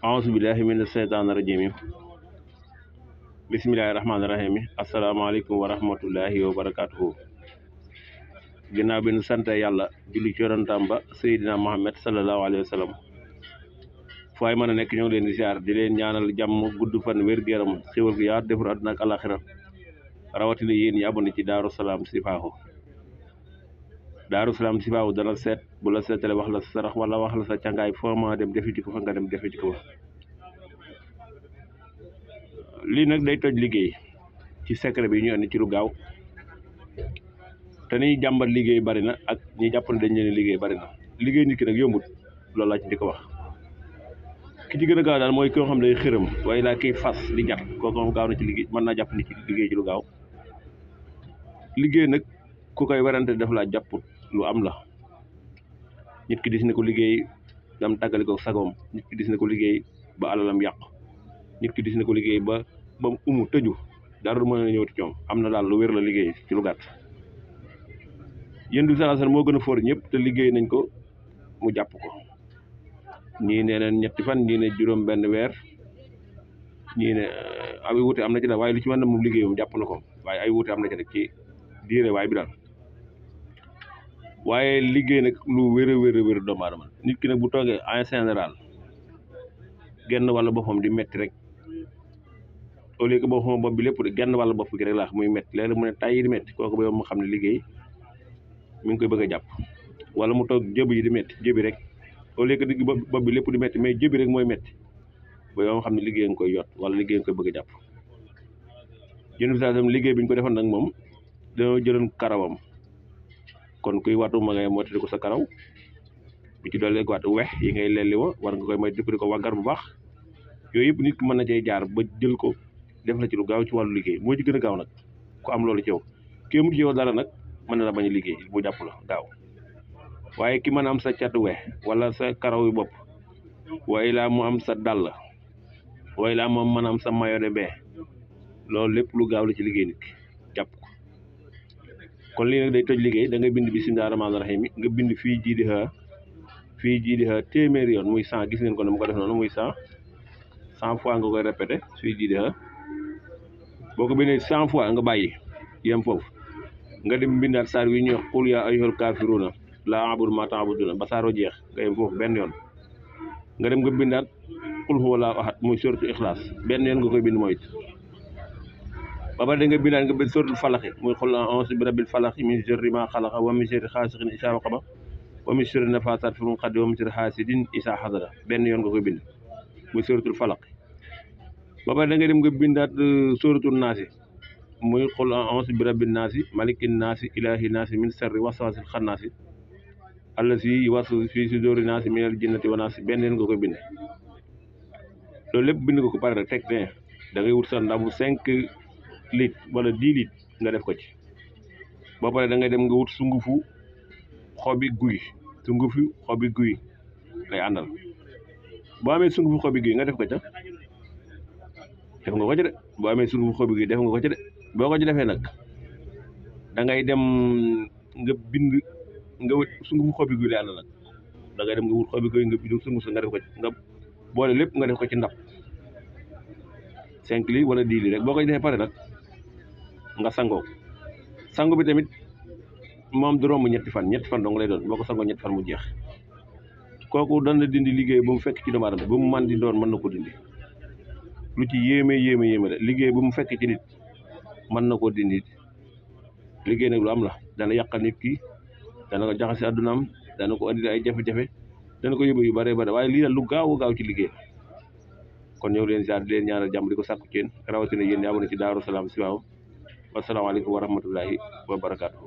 A'udzubillahi minasyaitonirrajim. Bismillahirrahmanirrahim. Assalamualaikum warahmatullahi wabarakatuh. Ginnaaw bi nu sante yàlla julli ci yonentam ba Seydina Muhammad sallallahu alayhi wa sallam fu ay mën a nekk ñoo ngi leen di ziar di leen ñaanal jàmm gudd fan wér-gu-yaram xéwal gu yaatu defar àdduna ak alaxira rawatina yéen ñi abonné ci Daaru Salaam Sifaahu. Daaru Salaam Sifaahu dana seet bu la seetale wax la sarax wala wax la sa càngaay foo ma dem defi ci ko fa nga dem defi ci ko lii nag day toj liggéey ci secret bi ñu andi ci lu gaaw te ni jàmbat liggéey bari na ak ñi jàpp ne dañ leen liggéey bari na liggéey nit ki nag yombut loolu laa ci di ko wax ki ci gën a gaaw daal mooy koo xam day xërëm waaye laa kiy fas di jàpp kooku moom gaaw na ci liggéey mën naa jàpp ni ci liggéey ci lu gaaw liggéey nag ku koy werante def laa jàpput lu am la nit ki dis na ko liggéey dam tàggali ko sagoom nit ki dis na ko liggéey ba alalam yàq nit ki dis na ko liggéey ba mu umu tëju dara du mën a ñëw ci ñoom am na daal lu wér la liggéey ci lu gàtt yéen du salaasal moo gën a foor ñëpp te liggéey nañ ko mu jàpp ko ñii nee neen ñetti fan ñii ne juróom benn weer ñii ne ay wuute am na ci daal waaye lu ci mën na moom liggéey moom jàpp na ko waaye ay wuute am na ci rek ci diire waaye bi daal waaye liggéey nag lu wér a wér doomu aadama nit ki nag bu toogee en général genn wàllu boppam di metti rek au lieu que boppam bopp bi lépp de genn wàllu bopp gi rek laa muy metti léeg-léeg mu ne tay di metti kooku ba yow mu xam ne liggéey mi ngi koy bëgg a jàpp wala mu toog jëb yi di metti jëbi rek au lieu que digg bopp bi lépp di metti mais jëbi rek mooy metti ba yow mu xam ne liggéey nga koy yot wala liggéey nga koy bëgg a jàpp jënd bi saa liggéey bi ñu ko defoon nag moom dañoo jëloon karawam kon kuy watu ma ngay moytu ko sa karaw bi ci dolli ko watu wex yi ngay lelli wa war nga koy moytu di ko waggar bu baax yooyu yëpp nit ki mën na cay jaar ba jël ko def la ci lu gaaw ci wàllu liggéey moo ci gën a gaaw nag ku am loolu ci yow kii mu ci yow dara nag mën na la bañ a liggéey bu jàpp la gaaw waaye ki mën a am sa catu wex wala sa karaw yu bopp waaye laa mu am sa dàll waaye laa moom mën a am sa mayo de bain loolu lépp lu gaaw la ci liggéey nit ki jàpp ko kon lii nag day toj liggéey da ngay bind bismillaahi rahmaani rahiim nga bind fii jiidi ha téeméeri yoon muy 100 gis ngeen ko ne mu ko def noonu muy 100 fois nga koy répété fii jiidi ha boo ko bindee 100 fois nga bàyyi yem foofu nga dem bindaat saar wi ñuy wax qul yaa ayyuhal kaafiruuna laa a'budu maa ta'buduuna ba saaroo jeex nga yem foofu benn yoon nga dem nga bindaat qul huwallaahu ahad muy suratul ixlaas benn yoon nga koy bind mooy ba pare da nga bindaat nga bind suratul falaxi muy qul a'uuzu bi rabbil falaxi min sharri maa xalaqa wa min sharri xaasiqin izaa waqaba wa min sharri nafaasaati fil uqad wa min sharri haasidin izaa hasada benn yoon nga koy bind muy suratul falaq ba pare da nga dem nga bindaat suratul naasi muy qul a'uuzu bi rabbin naasi malikin naasi ilaahin naasi min sharri waswaasil xannaasi allazii yuwaswisu fii suduurin naasi minal jinnati wan naasi benn yoon nga koy bind loolu lépp bind nga ko pare rek teg ne da ngay wut sa ndabu 5 litres wala 10 litres nga def ko ci ba pare da ngay dem nga wut sungufu xobi guy lay àndal boo amee sungufu xobi guy nga def ko ca def nga ko ci de boo amee sungufu xobi guy def nga ko ci de boo ko ci defee nag da ngay dem nga bind nga wut sungufu xobi guy lay àndal nag da ngay dem nga wut xobi guy nga bind sungu sa nga def ko ci nga boole lépp nga def ko ci ndab 5 litres wala 10 litres rek boo ko defee pare nag nga sangoo sangu bi tamit moom du romb ñetti fan dong lay doon boo ko sangoo ñetti fan mu jeex kooku dana dindi liggéey ba mu fekk ci doomu aadama ba mu man di doon mën na ko dindi lu ci yéeme la liggéey ba mu fekk ci nit mën na koo dindi liggéey nag lu am la dana yàqal nit ki dana ko jaxase addunaam dana ko andi ay jafe-jafe dana ko yóbbu yu bare waaye lii nag lu gaaw ci liggéey kon ñëw leen ziar di leen ñaanal jàmm di ko sàkku ci yéen rawatina yéen ñi abonné ci Daaru Salaam Sifaahu wasalaamaaleykum wa rahmatullahi wa barakaatu.